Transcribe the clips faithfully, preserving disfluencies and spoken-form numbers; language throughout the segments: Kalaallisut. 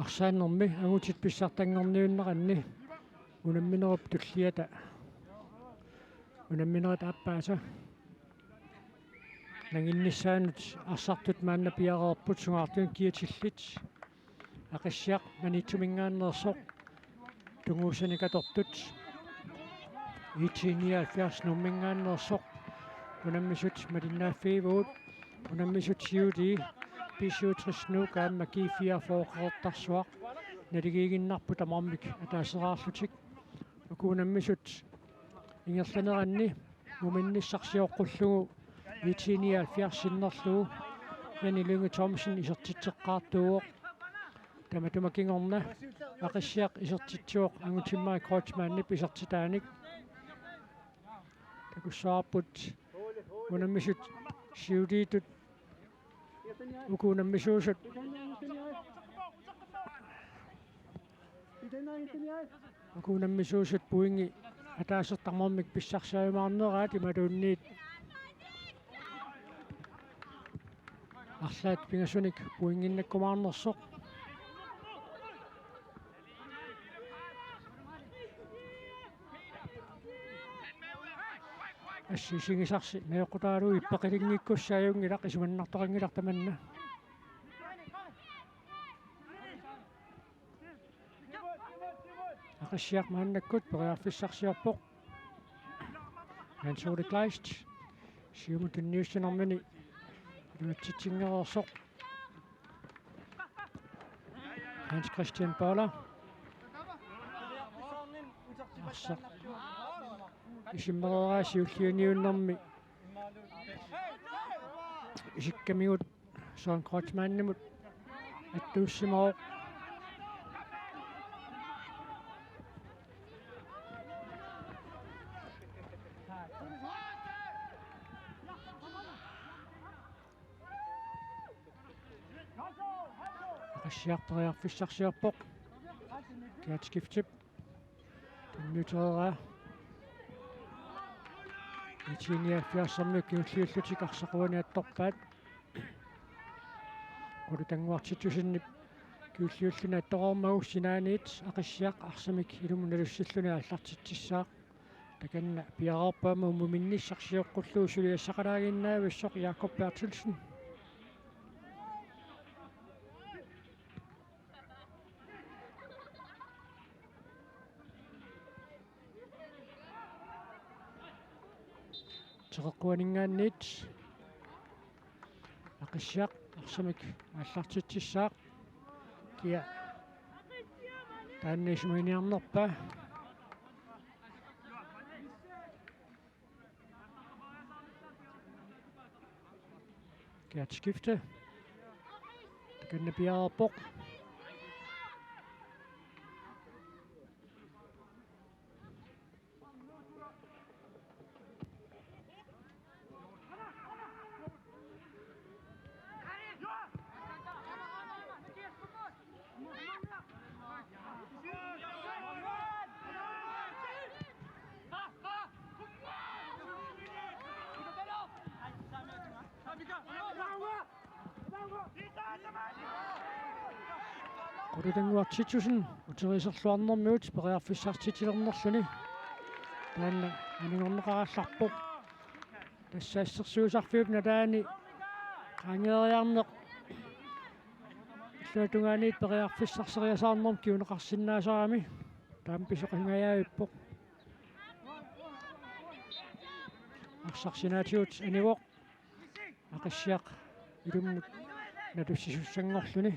Arsaannermi angutit pissartanngorniunneranni unamminerup tulliata unamminerit aappaasa nanginnissaanut arsartut maanna piareerput, sungaartunut kiatillit. Aqissiaq Maniitsuminngaanneersoq tunguussanik atortut. IT nioghalvfjerds Nuumminngaanneersoq. Unammisut malinnaaffigivagut. Unammisut siulii B syvogtres Nuuk aamma G fireogfyrre Qeqertarsuaq naligiiginnarput tamarmik ataaseraarlutik. Uku unammisut ingerlaneranni muminnissarsioqqullugu IT nioghalvfjerds sinnerlugu René Lynge Thomsen isertitseqqaartuuvoq. Tamatuma kingorna Aqissiaq isertitsivoq Angutimmarik Kreutzmannip isertitaanik. Takussavarput unammisut siuliitut, uku unammisuusut. Uku unammisuusut pointi ataaseq tamarmik pissarsiarumaarneraat imaluunniit arlaat pingasunik pointinnakkumaarnersoq. Assi isigisarsi najoqqutaalugu ippeqalinngikkussaajunngilaq, isumannartoqanngilaq tamanna. Aqissiaq maannakkut periarfissarsiorpoq. Hans Ole Kleist siumut tunniussinermini iluatsitsinngereersoq. Hans Christian Bøller. Arsaq isimmereeraa siulliuniunnermi isikkamigut Søren Kreutzmannimut attuussimavoq. Aqissiaq periarfissarsiorpoq. Gert Skiftep tunniutereeraa. IT nioghalvfjerdsimiut kingulliullutik arsaq uani attorpaat. Qulutannguartitsusinip kingulliulluni attoreermagu sinaaniit Aqissiaq arsamik ilumut nalussilluni aallartitsissaaq. Takanna piareerpoq aamma muminnissarsioqqullugu suliassaqalaaginnaavissoq Jakob Berthelsen. Teqeqquaninngaanniit Aqissiaq arsamik aallartitsissaaq. Kia taanna isumaginiarnerpa? Gert Skifte. Takanna piareerpoq. Qulutannguaq Titussen uteriiserluarnermigut periarfissartitsilernerluni taanna anigorneqarallarpoq. Tassa assersuisarfiup nalaani qaangeeriarneq illuatungaaniit periarfissarseriasaarnermut kinguneqarsinnaasarami taama pisoqanngajavippoq. Arsaq sinaatigut anivoq. Aqissiaq ilummut nalussisussanngorluni.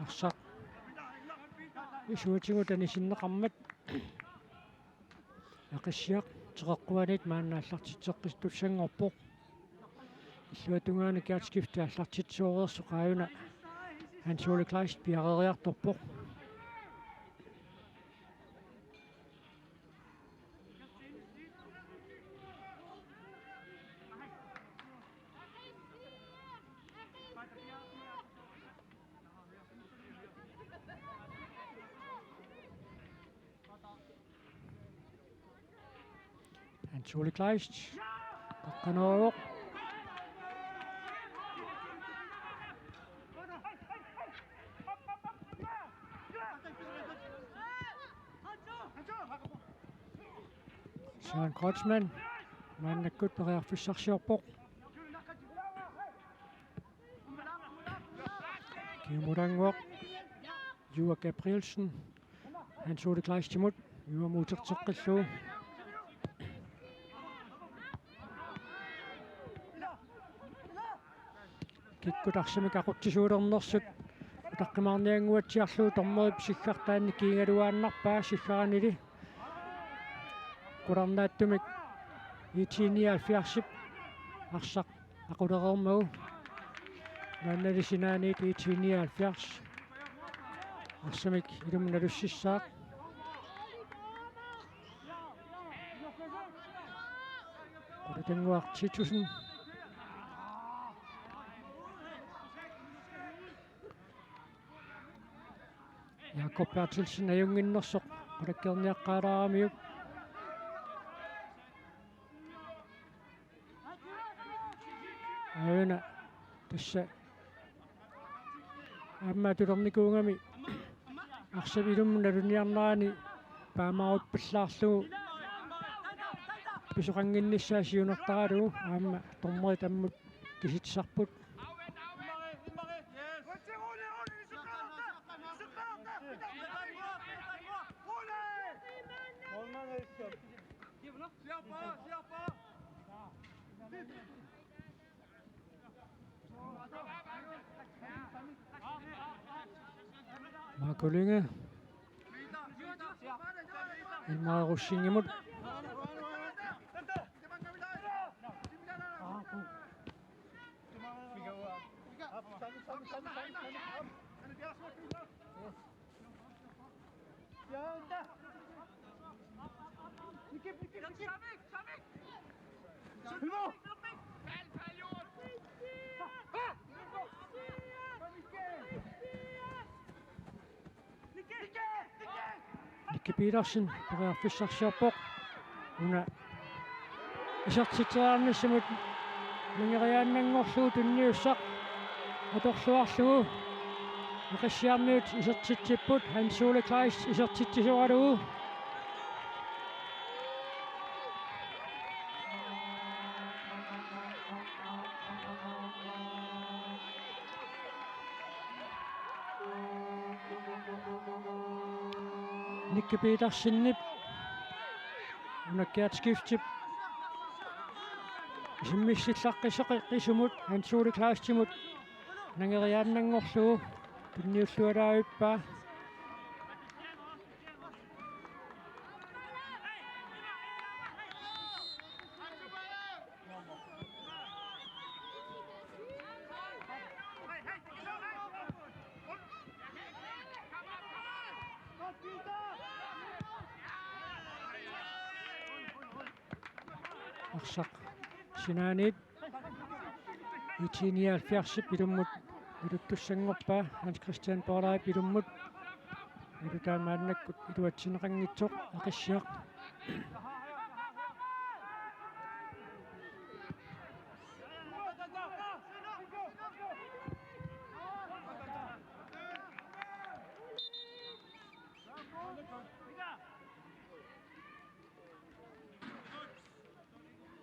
Arsaq isuatigut anisinneqarmat. Aqissiaq Teqeqquanit maanna aallartitseqqittussanngorpoq. Illuatungaani Gert Skifte aallartitsooreersoq aajuna Hans Ole Kleist piareeriartorpoq. Hans Ole Kleist. Qaqqanooq. Søren Kreutzmann. Maannakkut periarfissarsiorpoq. Kiumuranguaq. Jua Gabrielsen. Hans Ole Kleistimut. Jua muuterteqqillugu. Kikkut arsamik aqutsisuulernersut utaqqimaarniannguatsiarlugu dommerip siggartaanni kiigaluaannarpaa siggaranili. Qularnaatsumik IT nioghalvfjerdsip arsaq aqulereermagu. Maannali sinaaniit IT nioghalvfjerds arsamik ilummut nalussissaaq. Qulutannguaq Titussen. Jakob Berthelsen ajunnginnersoq qulakkeerniaqqaalaaramiuk. Aajuna tassa aamma atulernikuugami arsap ilummut nalunniarnerani paamaaruppallaarlugu pisoqannginnissaa siunertaralugu aamma dommerit ammut kisitsisarput. Marco Lynge. Ilmar Rosingimut. Nicky Petersen periarfissarsiorpoq. Una isertitseriarnissamut nangeriaannanngorlugu tunniussaq atorluarlugu. Aqissiarmiut isertitsipput, Hans Ole Kleist isertitsisoralugu. Nicky Petersenip una Gert Skiftep isimmissillaqqissoqisumut Hans Ole Kleistimut nangeriaannanngorlugu tunniullualaavippaa. Arsaq sinaaniit IT nioghalvfjerdsip ilummut naluttussanngorpaa, Hans Christian Borlaip ilummut. Ilutaa maannakkut iluatsinneqanngitsoq Aqissiaq.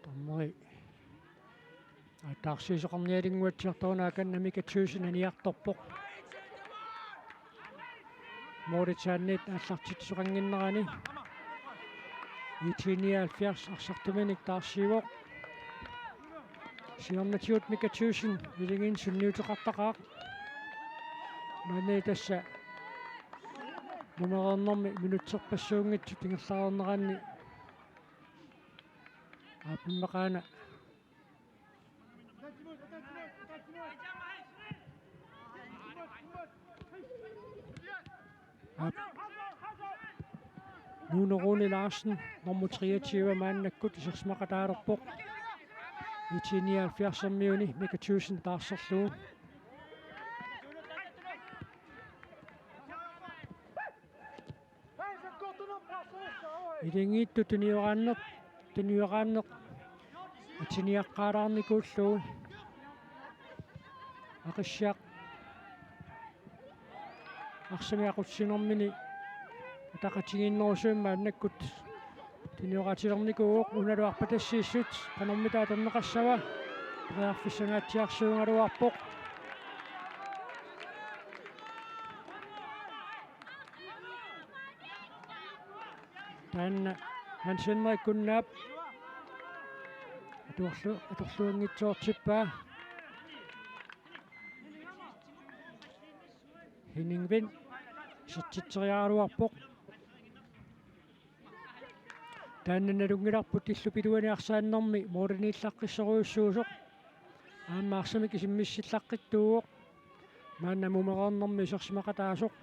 Dommeri aallaqqaassisoqarnialinnguatsiartoruna akanna Mika Thyssen aniartorpoq. Målitsaanniit aallartitsisoqannginnerani IT nioghalvfjerds arsartuminik taarsiivoq. Siornatigut Mika Thyssen iligiinnaq sunniuteqartaqaaq. Maani tassa mumereernermi minutserpassuunngitsut ingerlareerneranni Aap, immaqaana. Aap. Nuno Rune Larsen, nummer treogtyve, maannakkut isersimaqataalerpoq. I T nioghalvfjerdsermiuni Mika Thyssen taarserlugu. Ilingiittut tunioraanneq, tunioraanneq atiniaqqaalaarnikuullugu. Aqissiaq arsamik aqutsinermini ataqatigiinnerusumik maannakkut tunioraatsilernikuuvoq. Unalu arpatassiissut qanormita atorneqassava, periarfissanngaatsiarsuugaluarpoq. Taanna Hans Henrik Kunnaap atorlu-, atorluanngitsoortippaa. Henning Vind isertitseriaraluarpoq. Taanna nalunngilarput illup iluani arsaannermi mooriniillaqqissorujussuusoq. Aamma arsamik isimmissillaqqittuuvoq. Maanna mumereernermi isersimaqataasoq.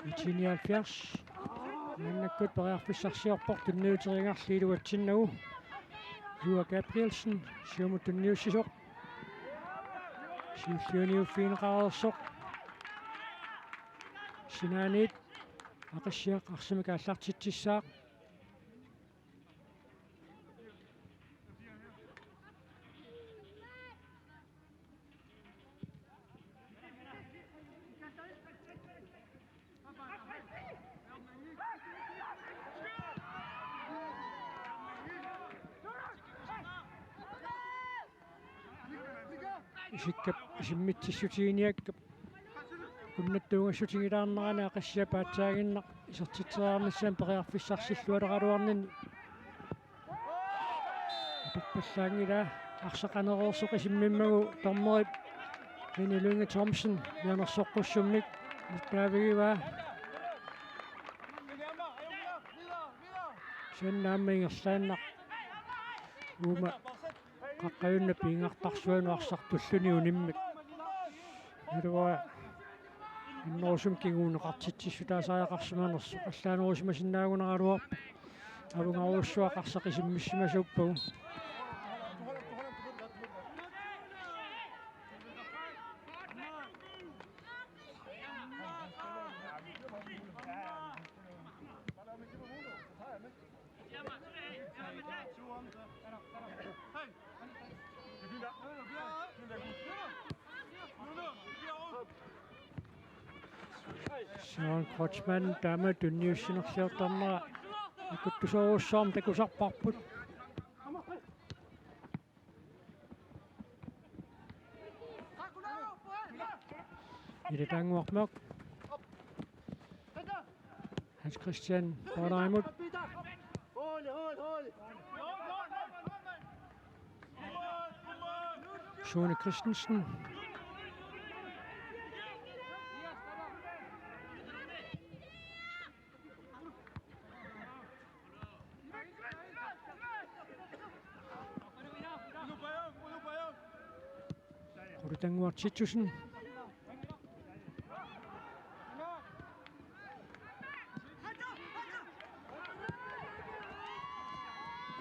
I T nioghalvfjerds. Maannakkut periarfissarsiorpoq tunniuteriinnarlugu iluatsinnagu. Juha Gabrielsen, siumut tunniussisoq. Siulliuniuffigineqareersoq. Sinaaniit Aqissiaq arsamik aallartitsissaaq. Isikkap isimmitsissutiginiakkap kunnattuungassutigilaarnerani Aqissiap aatsaaginnaq isertitseriarnissamut periarfissarsillualeraluarnini. Atorpallaanngilaa arsaq anereersoq isimmimmagu, dommerip Rene Lynge Thomsen mianersoqqussummik nittaavigivaa. Kisianni aamma ingerlaannaq uuma qaqqajunnap ingartarsuanut arsartulluni unimmik. Naluara annerusumik kinguneqartitsissutaasariaqarsimanersoq allaanerusimasinnaagunaraluarpoq. Avungarujussuaq arsaq isimmissimasuuppagu. Søren Kreutzmann taama tunniussinerliortarnera akuttusoorujussuarmik takusarparput. Ilataannguarpoq. Hans Christian Bornheimut. Sune Christensen. Qulutannguaq Titussen.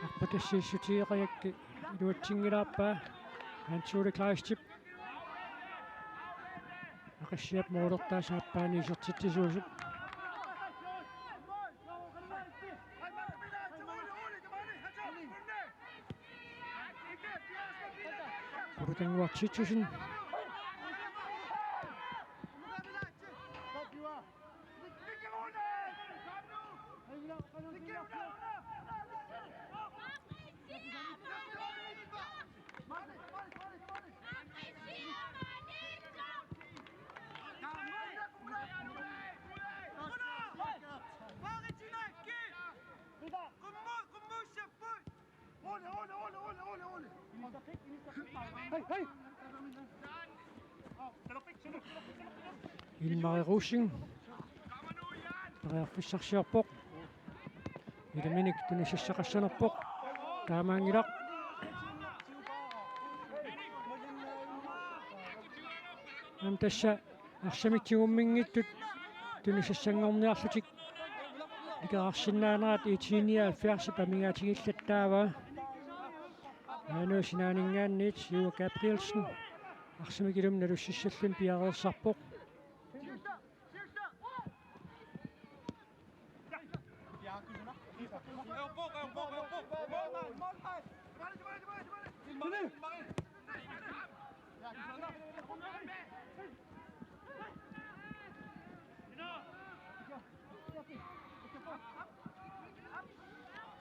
Arpatassiissutigeqajakkit iluatsinngilaarpaa Hans Ole Kleistip. Aqissiap moolertaa saappaani isertitsisuusoq. Qulutannguaq Titussen. Inn-Mari Rosing periarfissarsiorpoq. Ilaminik tunisassaqassanerpoq. Taamaanngilaq. Aamma tassa arsamik tigumminngitsut tunisassanngorniarlutik ikerarsinnaanerat I T nioghalvfjerdsip amigaatigillat taava. Aanu sinaaninngaanniit Siua Gabrielsen arsamik ilumut nalussissallugu piareersarpoq.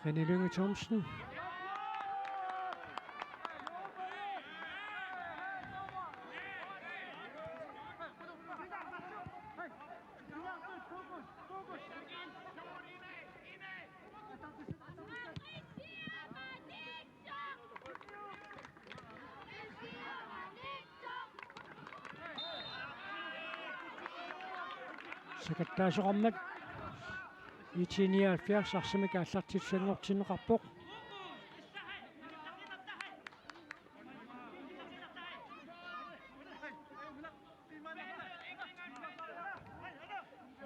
René Lynge Thomsen. Sakattaasoqarmat I T nioghalvfjerds arsamik aallartittussanngortinneqarpoq.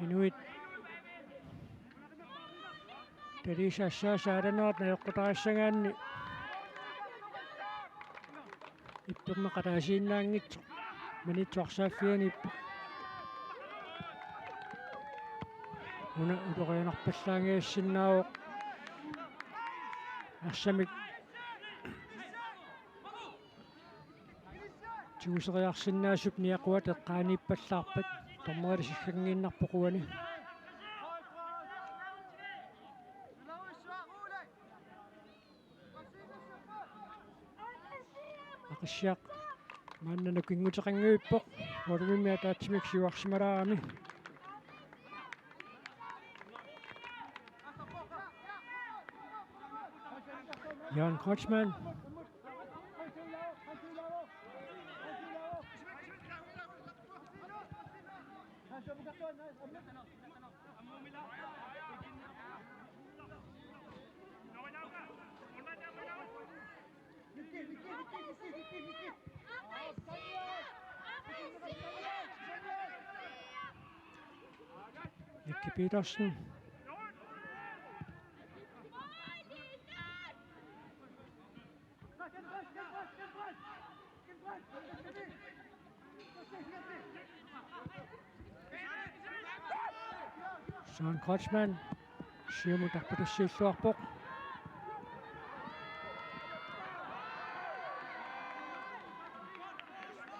Inuit taliisa assaasa aalanerat najoqqutassagaanni ipperneq ataasiinnaanngitsoq Maniitsoq Arsaaffiani. Una ulorianarpallaanngikkaluarsinnaavoq. Arsamik tiguseriarsinnaasup niaquata eqqaaniippallaarpat, dommerit sigganngiinnarpoq uani. Aqissiaq maanna nukinguteqanngivippoq, målimimmi ataatsimik siuarsimalaarami. Jan Kreutzmann. Nicky Petersen. Søren Kreutzmann siumut arpatassiilluarpoq.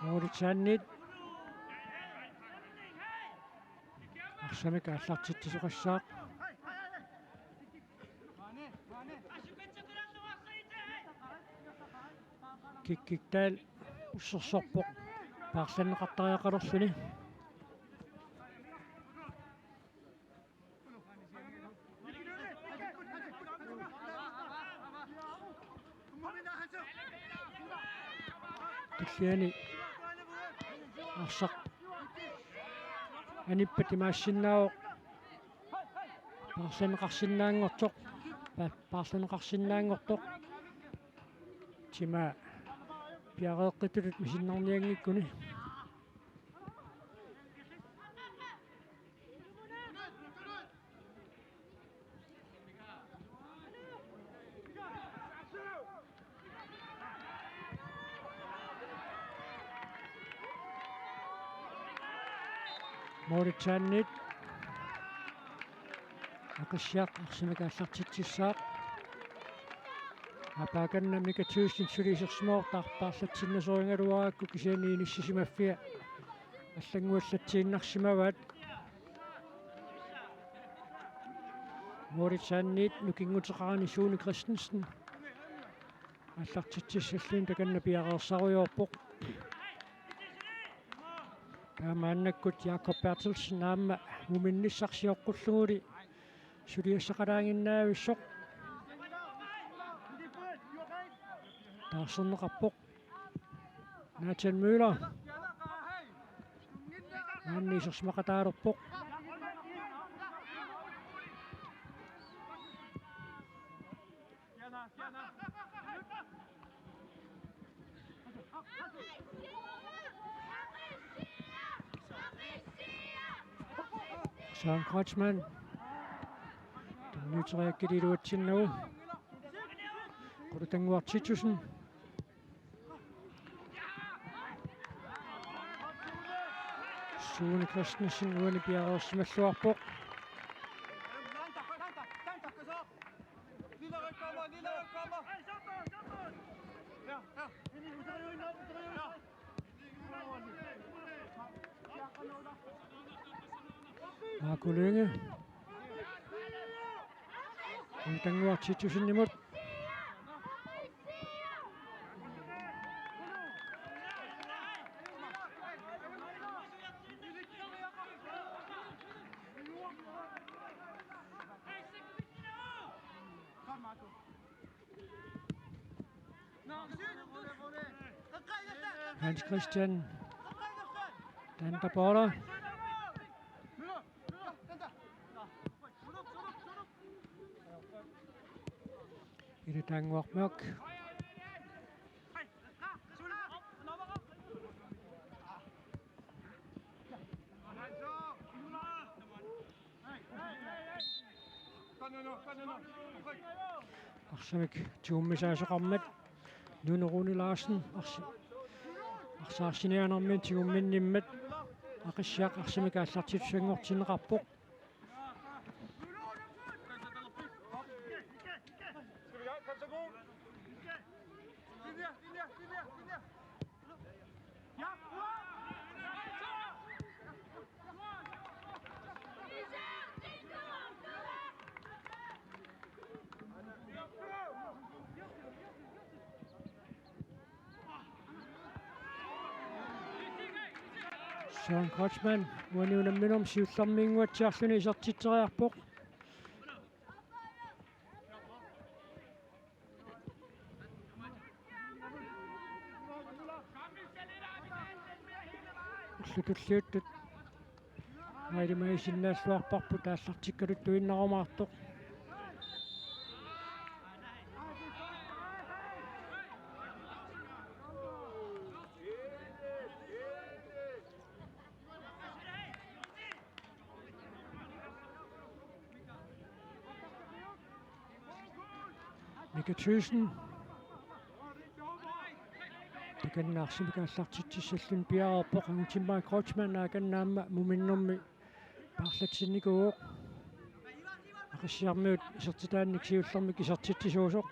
Moritz Sandit arsamik aallartitsisoqassaaq. Kikkik Dahl ussersorpoq paarlanneqartariaqalerluni. Tulliani arsaq anippat imaassinnaavoq. Paarlanneqarsinnaanngortoq. Pa-, paarlanneqarsinnaanngortoq. Timaa piareeqqittutut misinnarnianngikkuni. Moritz Sandit. Aqissiaq arsamik aallartitsissaaq. Aappaakannaq Mika Thyssen suli isersimavoq, paarlatsinnasorigaluarakku kisianni inissisimaffia allannguallatsiinnarsimavaat. Moritz Sandit nukinguteqarani Sune Christensen aallartitsissalluni takanna piareersarujoorpoq. Taamaannakkut Jakob Berthelsen aamma muminnissarsioqqulluguli suliassaqalaaginnaavissoq. Taarserneqarpoq. Nathan Møller. Maanna isersimaqataalerpoq. Søren Kreutzmann. Tunniuteriakkit iluatsinnagu. Qulutannguaq Titussen. Sune Christensen uani piareersimalluarpoq. Marco Lynge. Qulutannguaq Titussen imut. Hans Christian Danderborger. Ilitannguaq Mørch. Arsamik tigummisaasoqarmat Nunu Rune Larsen arsi-, arsaarsinermini tigumminnimmat Aqissiaq arsamik aallartittussanngortinneqarpoq. Søren Kreutzmann uani unamminermi siullermiinnguatsiarluni isertitseriarpoq. Ullut tulliuttut mailimaisinnaalluarparput aallartikkaluttuinnarumaartoq. Mika Thyssen. Takanna arsamik aallartitsissalluni piareerpoq, angutimmaat Kreutzmann aamma muminnermi paarlatsinnikuuvoq. Aqissiarmiut isertitaannik siullermik isertitsisuusoq.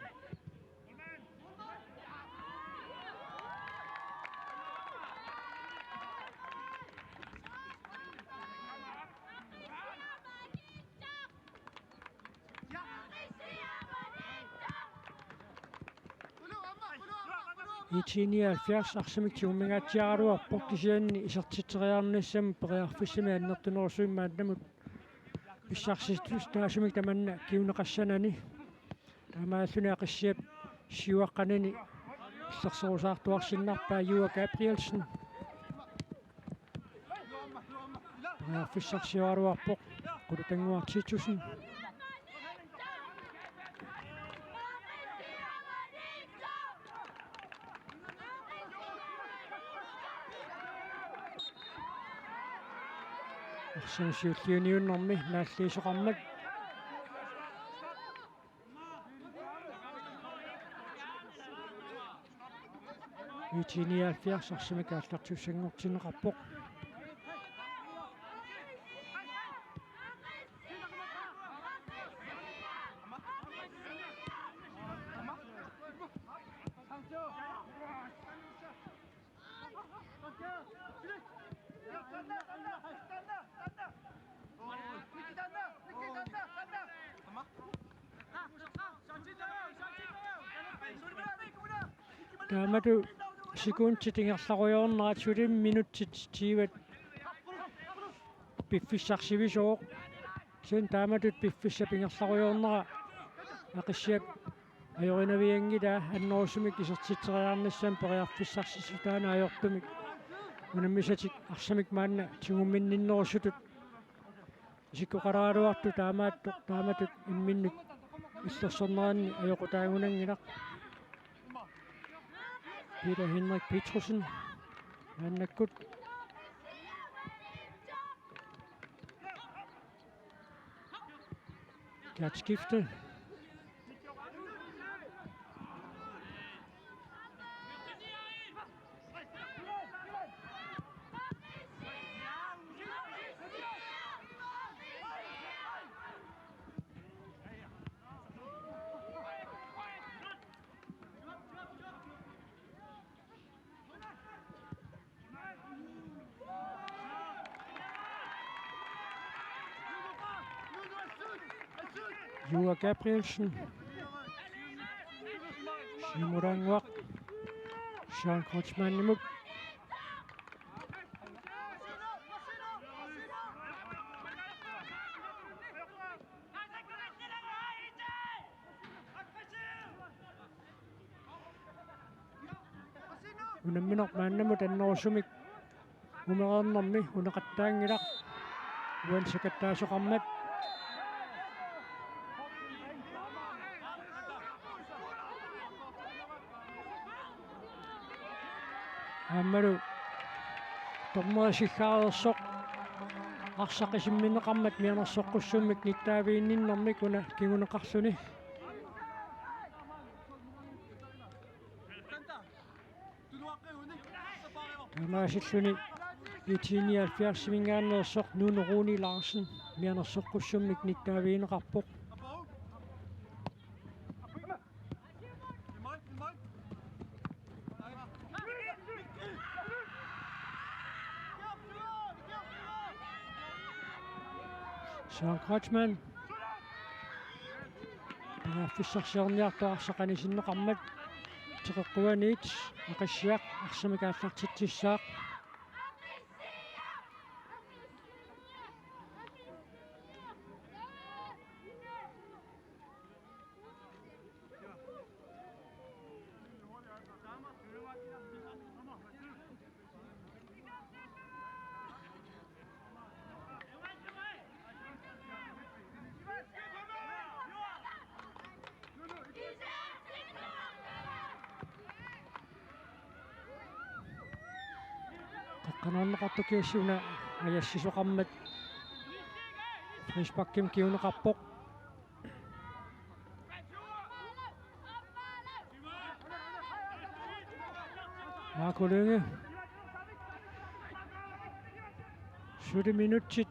I T nioghalvfjerds arsamik tigummingaatsiaraluarpoq, kisianni isertitseriarnissamut periarfissamik annertunerusumik maannamut pissarsiassutut taassumik tamanna kinguneqassanani. Taamaalilluni Aqissiap siuaqqanini illersorusaartuarsinnarpaa Juha Gabrielsen. Periarfissarsioraluarpoq Qulutannguaq Titussen. Arsamik siulliuniunnermi naalliisoqarmat. I T nioghalvfjerds arsamik aallartiussanngortinneqarpoq. Taamatut sekundit ingerlarujoornerat, suli minutsit tyve piffissaq sivisooq. Kisianni taamatut piffissap ingerlarujoornera Aqissiap ajorinavianngilaa, annerusumik isertitseriarnissamut periarfissarsissutaanut ajortumik. Unammisatik arsamik maanna tigumminninnerusutut isikkoqaraluartut taamaattoq, taamatut imminnut illersorneranni ajoqutaagunanngilaq. Peter Henrik Petrussen maannakkut. Kærtskifte. Jura Gabrielsen. Simon Langvak. Søren Kreutzmannimut. Unammineq maannamut annerusumik umereernermi uneqattaanngilaq. Uani sakattaasoqarmat. Aammalu dommeri siggaareersoq arsaq isimminneqarmat mianersoqqussummik nittaaviginninnermik una kinguneqarluni. Taamaasilluni I T nioghalvfjerdsiminngaanneersoq Nuno Runi Larsen mianersoqqussummik nittaavigineqarpoq. Søren Kreutzmann. Periarfissarsiorniartoq arsaq anisinneqarmat. Teqeqquaniit Aqissiaq arsamik aallartitsissaaq. Qeqqanukarneqartoq kiassuna ajassisoqarmat. Frisparkimik kinguneqarpoq. Marco Lynge. Suli minutsit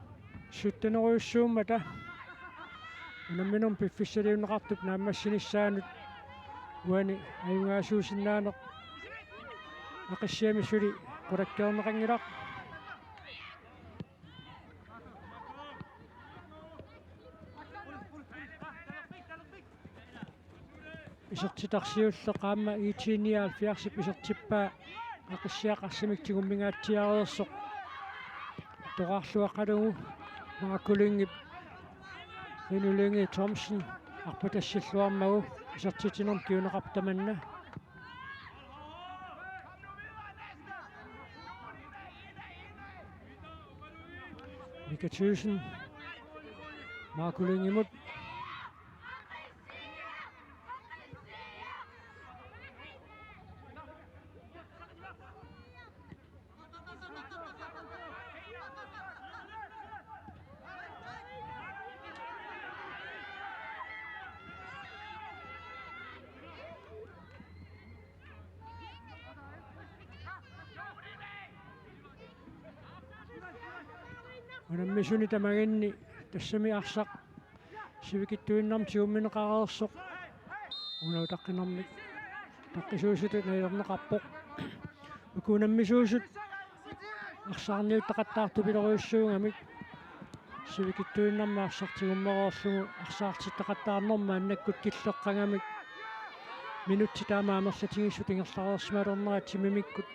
syttenerujussuummata unamminermi piffissaliunneqartup naammassinissaanut uani ajugaasuusinnaaneq Aqissiami suli qulakkeerneqanngilaq. Isertitaq siulleq aamma I T nioghalvfjerdsip isertippaa Aqissiaq arsamik tigummingaatsiareersoq. Toqqarluaqalugu Marco Lyngep Rinu Lynge Thomsen arpatassilluarmagu isertitsinermik kinguneqarpoq tamanna. Mika Thyssen. Marco Lyngemut. Unammisuni tamanginni tassami arsaq sivikitsuinnarmik tigummineqareersoq. Una utaqqinermik utaqqisuusutut najorneqarpoq. Uku unammisuusut arsaarniuttaqattaartupilorujussuugamik sivikitsuinnarmik arsaq tigummereerlugu arsaartittaqattaarnermut maannakkut killeqqagamik. Minutsit taama amerlatigisut ingerlareersimalernerat timimikkut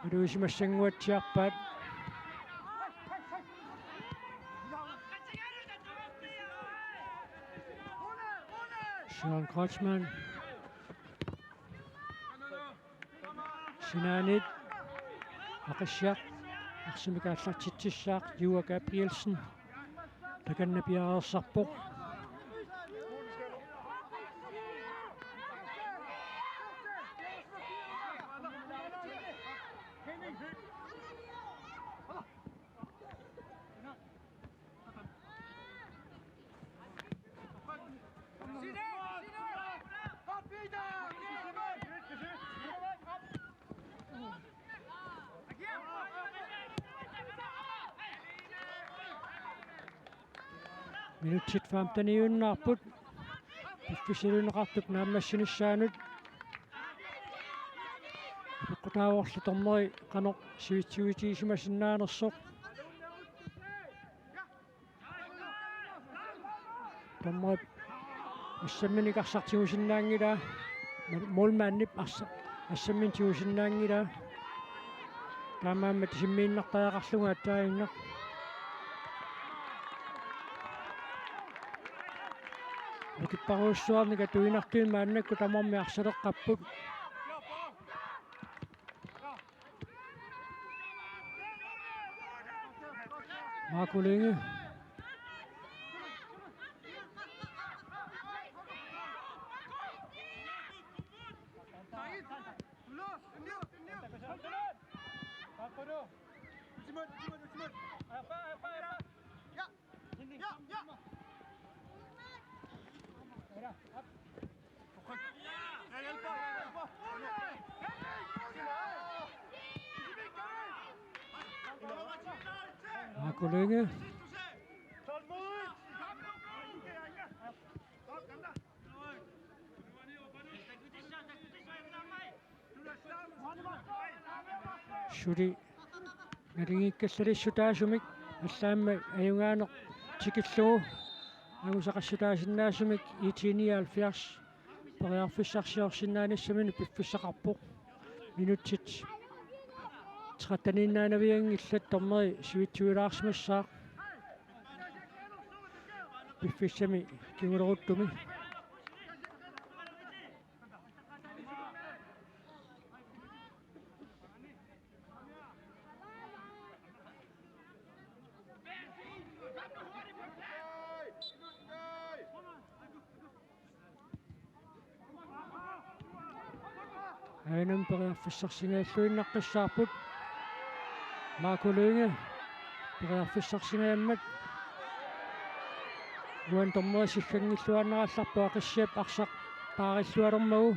malugisimannguatsiarpaat. Søren Kreutzmann. Sinaaniit Aqissiaq arsamik aallartitsissaaq, Juuka Gabrielsen takanna piareersarpoq. Minutsit femteniunnaarput piffissaliunneqartup naammassinissaanut. Apeqqutaavorlu dommeri qanoq sivitsuitigisimasinnaanersoq. Dommerip assamminik arsaq tigusinnaanngilaa. Målmandip arsa-, assamminik tigusinnaanngilaa. Taamaammat isimmiinnartariaqarlugu aatsaannguaq. Ukipparujussuarnik atuinartumik maannakkut tamarmik arsaleqqapput. Marco Lynge. Marco Lynge. Suli naligiikkallarissutaasumik allaammi ajugaaneq tikillugu angusaqassutaasinnaasumik I T nioghalvfjerds periarfissarsiorsinnaanissaminnut piffissaqarpoq. Minutsit tretteniinnaanavianngillat, dommeri sivitsuilaarsimassaaq piffissami kinguleruttumi. Ainami periarfissarsingajalluinnaqqissaarput. Marco Lynge periarfissarsingajammata uani dommeri sikkanngilluinnarallarpoq, Aqissiap arsaq paarilluarmagu.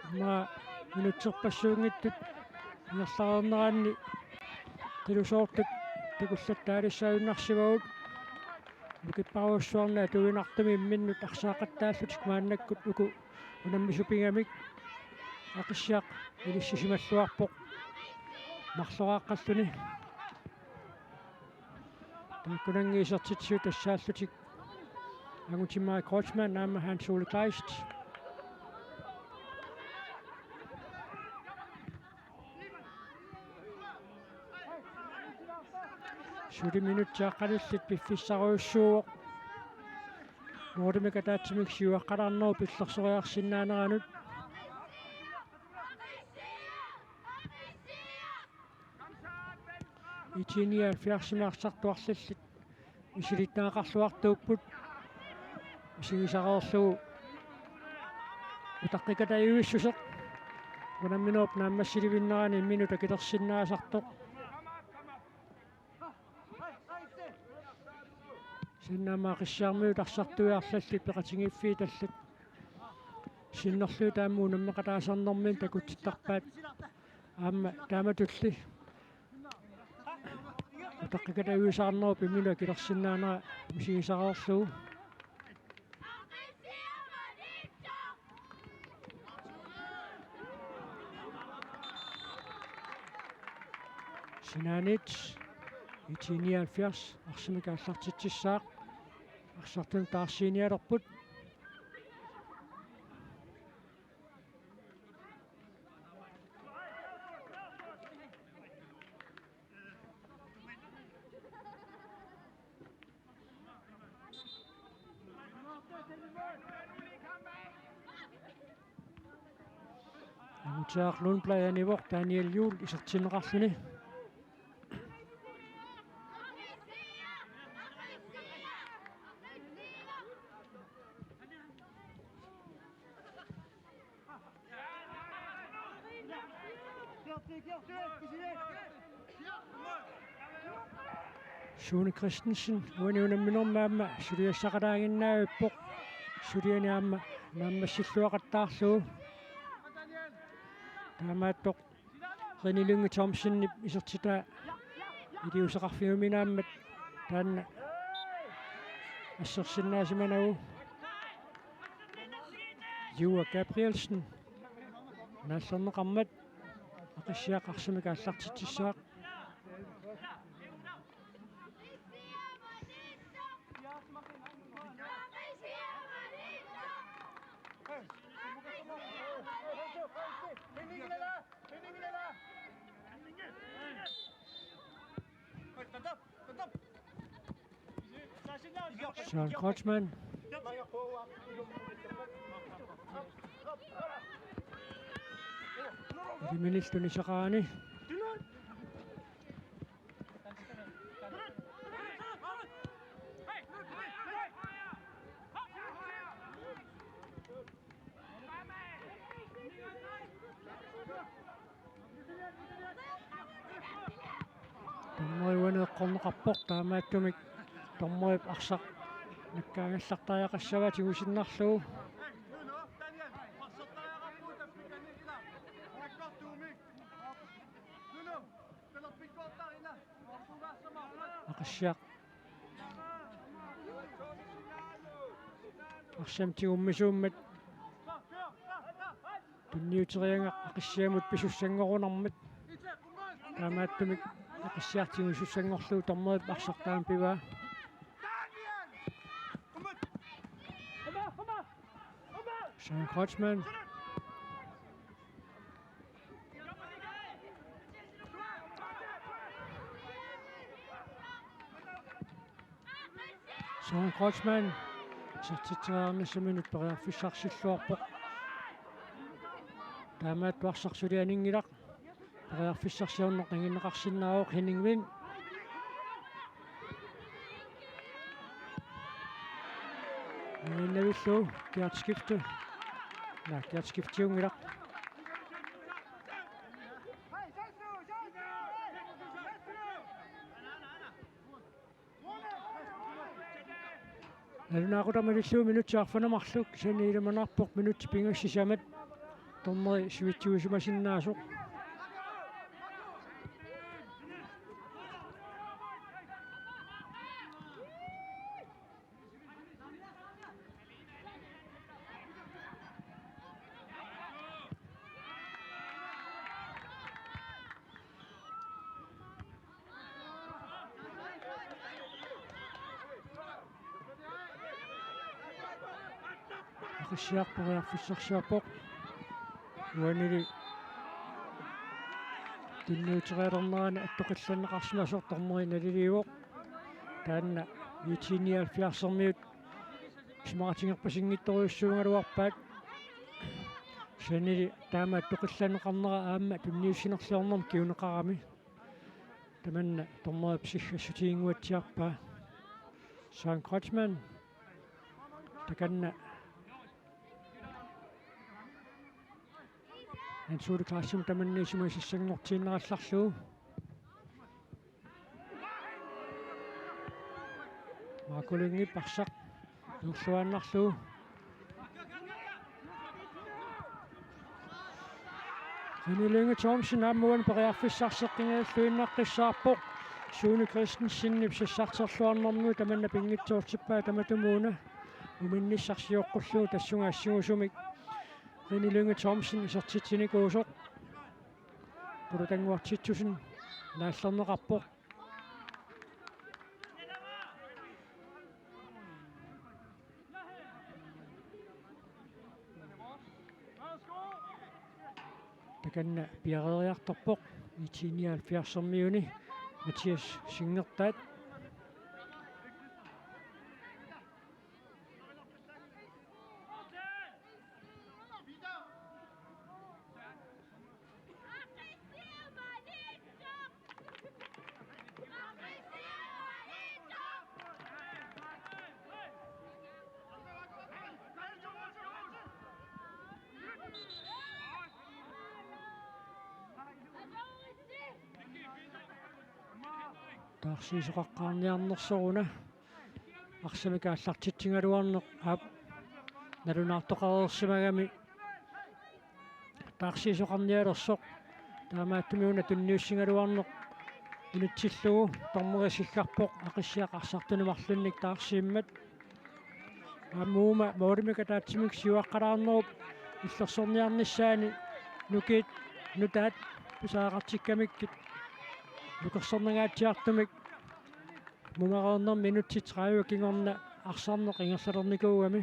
Aamma minutserpassuunngitsut ingerlareerneranni qilusoortut takullattaalissaajunnaarsivagut. Ukipparujussuarni atuinartumik imminnut arsaaqattaallutik maannakkut uku unammisut pigamik. Aqissiaq ilissisimalluarpoq marloraaqqalluni. Taakkunannga isertitsisut tassaallutik angutit Marco Kreutzmann aamma Hans Ole Kleist. Suli minutsit aqqanillit piffissarujussuuvoq. Målimik ataatsimik siuaqqalaarnerup pillersoriarsinnaaneranut. I T nioghalvfjerdsimi arsartuarlillit misilittagaqarluartuupput. Misigisaqarlugu utaqqikatajuissuseq unamminerup naammassilivinnerani imminut akilersinnaasartoq. Kisianni aamma Aqissiarmiut arsartuiarlallit peqatigiiffiit allat sinnerlugit aamma unammeqataasarnerminni takutsittarpaat. Aamma taamatulli utaqqikatajuisaarnerup imminut akilersinnaanera misigisaqarlugu. Sinaaniit I T nioghalvfjerds arsamik aallartitsissaaq. Arsartut taarsiinialerput. Angutiaq Lundblad anivoq Daniel Juul isertinneqarluni. Sune Christensen uani unamminermi aamma suliassaqalaaginnavippoq. Suliani aamma naammassilluaqattaarlugu. Taamaattoq René Lynge Thomsenip isertitaa iliuuseqarfigumi naammat taanna assersinnaasimanagu. Juuak Gabrielsen naallerneqarmat Aqissiaq arsamik aallartitsissaaq. Søren Kreutzmann. Iliminilluni saqaani. Dommeri uani eqqorneqarpoq, taamaattumik dommerip arsaq nakkaagallartariaqassavaa tigusinnarlugu. Aqissiaq arsamik tigummisuummat tunniuteriagaq Aqissiamut pisussanngorunarmat. Taamaattumik Aqissiaq tigusussanngorlugu dommerip arsaq taama pivaa. Søren Kreutzmann. Søren Kreutzmann isertitseriarnissaminut periarfissarsilluarpoq. Taamaattoq arsaq suli aninngilaq. Periarfissarsiorneq nanginneqarsinnaavoq. Henning Vind. Nanginnavillugu Gert Skifte. Naa, Gert Skiftiunngilaq. Nalunaaqutaq malillugu minutsit arfineq-marluk, kisianni ilimanarpoq minutsit pingasut sisamat dommeri sivitsuisimasinnaasut. Aqissiaq periarfissarsiorpoq. Uanili tunniuterialernerani attoqqillanneqarsimasoq dommeri naliliivoq. Taanna I T nioghalvfjerdsermiut isumaqatigerpasinngitsorujussuugaluarpaat. Kisiannili taama attoqqillanneqarnera aamma tunniussinerluarnermut kinguneqarami. Tamanna dommerip siggassutiginnguatsiarpaa. Søren Kreutzmann. Takanna Hans Ole Clausen tamanna isumasissanngortiinnarallarlugu. Marco Lyngep arsaq juulluaannarlugu. René Lynge Thomsen aamma uani periarfissarseqqinngilluinnaqqissaarpoq. Sune Christensenip sassarterluarnermigut tamanna pinngitsoortippaa tamatumuuna. Uminnissaq sioqqullugu tassunga assingusumik René Lynge Thomsen isertitsinikuusoq. Pulutannguaq Titussen naallerneqarpoq. Takanna piareeriartorpoq I T nioghalvfjerdsermiuni Mathias Singertaat. Taarsiisoqaqqaarniarnersoruna arsamik aallartitsigaluarneq, aap, nalunaartoqareersimagami taarsiisoqarnialersoq. Taamaattumik una tunniussigaluarneq unitsillugu dommeri siggarpoq Aqissiaq arsartuni marlunnik taarsiimmat. Aamma uuma målimik ataatsimik siuaqqalaarnerup illersorniarnissaani nukiit nutaat pisariaqartikkamikkit nukersornangaatsiartumik mumereernermi minutsit tredive kingorna arsarneq ingerlalernikuugami.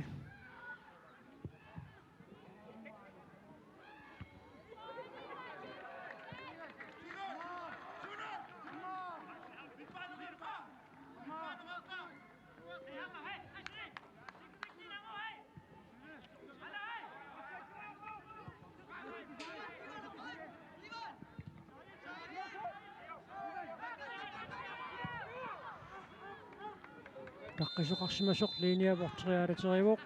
Takkisoqarsimasoq linia porteriaalaterivoq.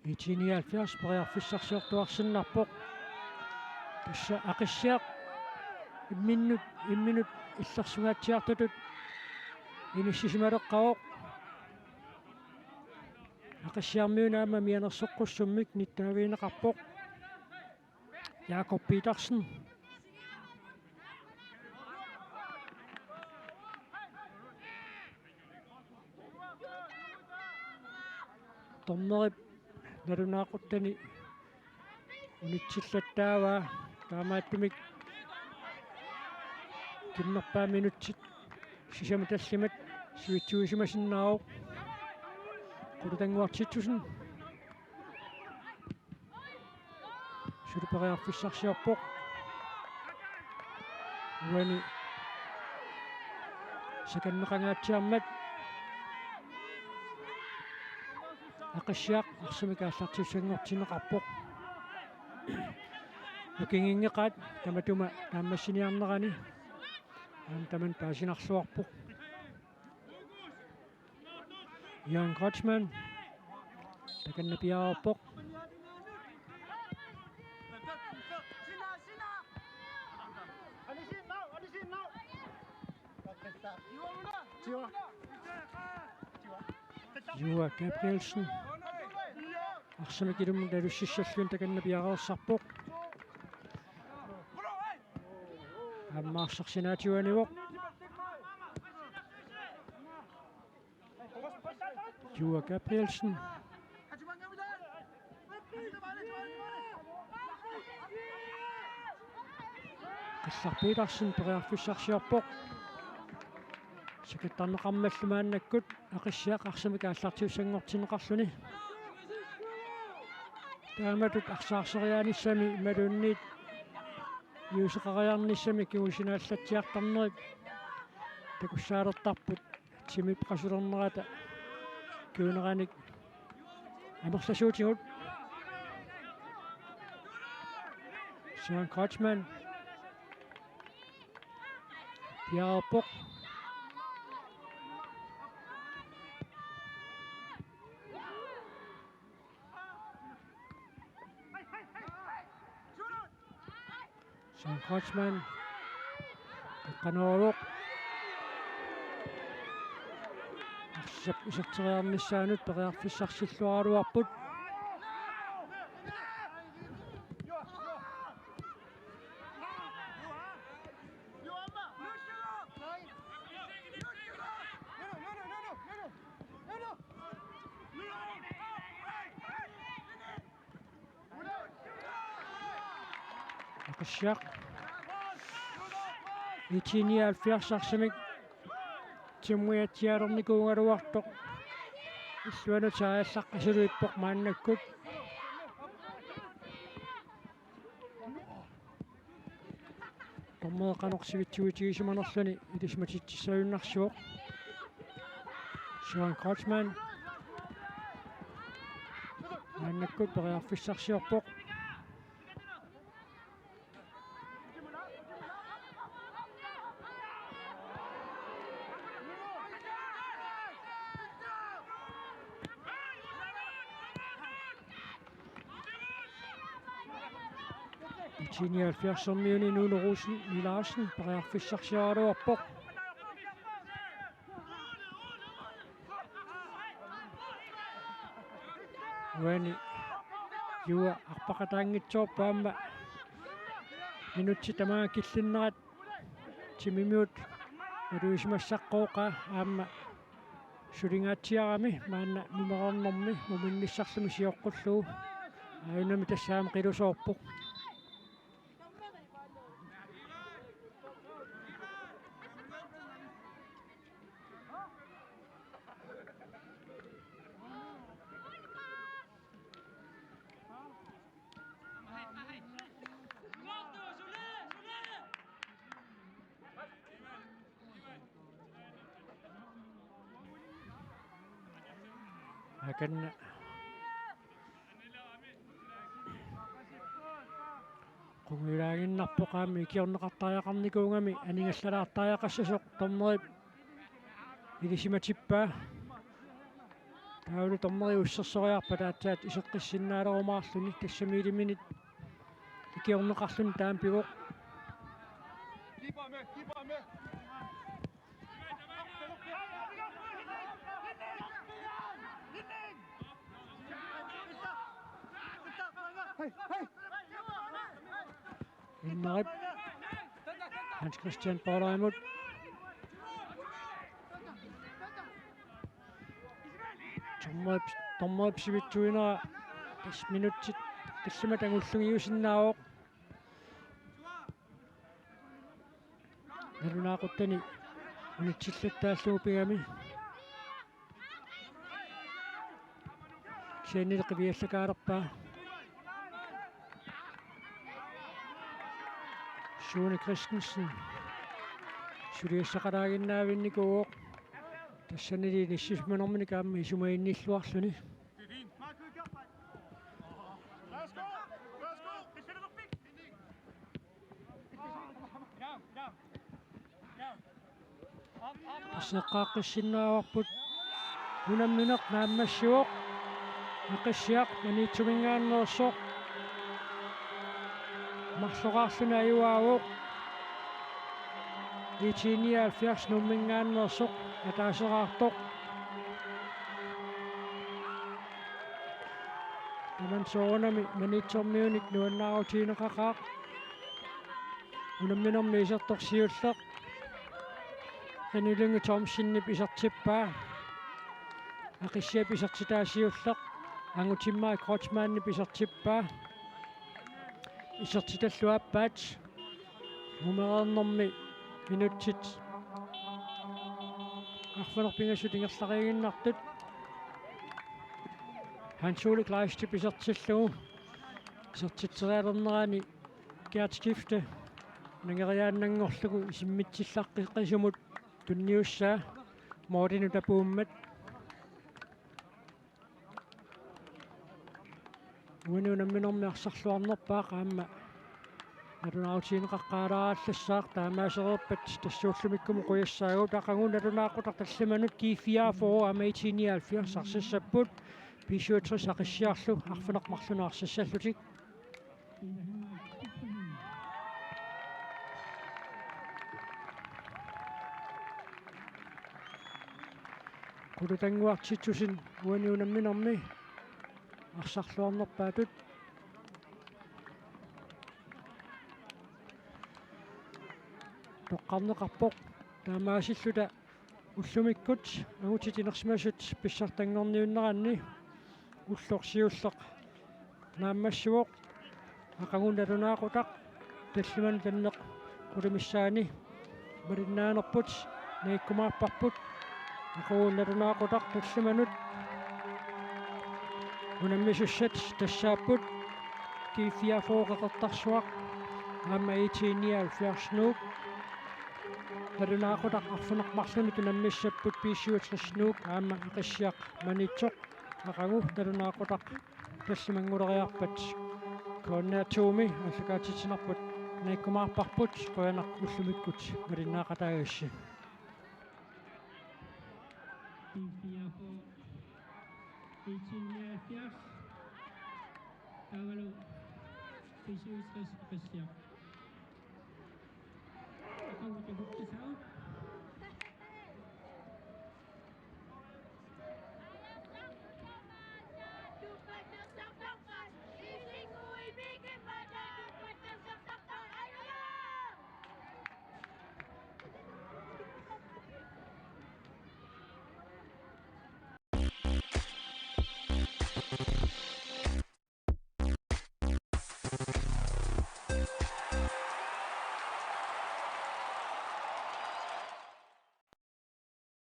I T nioghalvfjerds periarfissarsiortuarsinnarpoq. Tassa Aqissiaq imminnut, imminut illersungaatsiartutut inissisimaleqqavoq. Aqissiarmiuna aamma mianersoqqussummik nittaavigineqarpoq. Jakob Petersen. Dommerip nalunaaquttani unitsillattaavaa, taamaattumik timmerpaat minutsit sisamat tallimat sivitsuisimasinnaavoq. Qulutannguaq Titussen. Suli periarfissarsiorpoq. Uani sakanneqangaatsiarmat Aqissiaq arsamik aallartissanngortinneqarpoq. Nukinginngeqaat tamatuma naammassiniarnerani aamma tamanna paasinarluarpoq. Jan Kreutzmann. Takanna piareerpoq. Juha Gabrielsen. Arsamik ilummut nalussissallugu takanna piareersarpoq. Aamma arsaq sinaatigut anivoq. Juha Gabrielsen. Qallar Petersen periarfissarsiorpoq. Sakattarneqarmallu maannakkut Aqissiaq arsamik aallartissanngortinneqarluni. Taamatut arsaarseriaanissami imaluunniit iuseqariarnissami kingusinaalatsiartarnerit takussaalertarput timip qasulernerata kinguneranik amerlasuutigut. Søren Kreutzmann. Piareerpoq. Søren Kreutzmann. Qeqqanooravoq. iserteriarnissaanut periarfissarsilluaraluarput. Aqissiaq. I T nioghalvfjerds arsamik timuiatsiarnikuugaluartoq. Illuanut saajallaqqisuluippoq maannakkut. Dommeri qanoq sivitsuutigisimanerluni ilisimatitsissagunnarsivoq. Søren Kreutzmann. Maannakkut periarfissarsiorpoq. I T nioghalvfjerdsimiuni Nuno Rosen Larsen periarfissarsiaraluarpoq. Uani Juuak arpaqataanngitsoorpoq aamma minutsit tamaanga killinnerat timimigut malugisimagaluarpoq aamma sulingaatsiarami maanna nummer nul-ernermi muminnissarluni sioqqullugu. Aajunami tassa aamma qilusoorpoq. Akanna qungujulaaginnarpoq aamma ikiorneqartariaqarnikuugami aningallalaartariaqassasoq dommerip ilisimatippaa. Taavalu dommeri ussersoriarpat aatsaat iseqqissinnaalerumaarluni tassami iliminit ikiorneqarluni taama pivoq. Innerip Hans Christian Borgimut. Dommerip, dommerip sivitsuinera tassa minutsit tallimat angullungiusinnaavoq. Nalunaaquttani unitsillattaallugu pigami. Kisiannili qiviallakaalerpaa. Sune Christensen suliassaqalaaginnaavinnikuuvoq. Tassanili inissisimanermini aamma isumaginnilluarluni. Aseqqaaqqissinnaavarput. Unammineq naammassivoq. Aqissiaq Maniitsuminngaanneersoq. Marloraarluni ajugaavoq. I T nioghalvfjerds Nuumminngaanneersoq ataaseraartoq. Tamanna soorunami Maniitsormiunik nuannaarutigineqaqaaq. Unamminermi isertoq siulleq René Lynge Thomsenip isertippaa. Aqissiap isertitaa siulleq Angutimmarik Kreutzmannip isertippaa. Isertitallu aappaat. Nummerernermi minutsit arfineq-pingasut ingerlariiginnartut. Hans Ole Kleistip isertillugu. Isertitserialernerani Gert Skifte nangeriaannanngorlugu isimmitsillaqqisumut tunniussaa Morten Utapuummat. Uani unamminermi arsarluarnerpaaq aamma nalunaarutigineqaqqaalaarallassaaq, taamaasereerpat tassa ullumikkumut qujassaagut. Aqagu nalunaaqutaq tallimanut G fireogfyrre aamma I T nioghalvfjerds arsassapput, B syvogtres Aqissiarlu arfineq-marlunut arsassallutik. Qulutannguaq Titusip uani unamminermi arsarluarnerpaatut toqqarneqarpoq. Taamaasilluta ullumikkut angutit inersimasut pissartanngorniunneranni ulloq siulleq naammassivoq. Aqagu nalunaaqutaq tallimanut anneq qulit missaanni malinnaanerput nangikkumaarparput. Aqagu nalunaaqutaq tallimanut unammisussat tassaapput G fireogfyrre Qeqertarsuaq aamma I T nioghalvfjerds Nuuk. Nalunaaqutaq arfineq-marlunut unammissapput B syvogtres Nuuk aamma Aqissiaq Maniitsoq. Aqagu nalunaaqutaq tallimannguleriarpat K N R to-mi aallakaatitsinerput nangikkumaarparput. Qujanaq ullumikkut malinnaaqataagassi. B fireogfyrre, I T nioghalvfjerds, taavalu B syvogtres Aqissiaq. Aqagu takukkisau.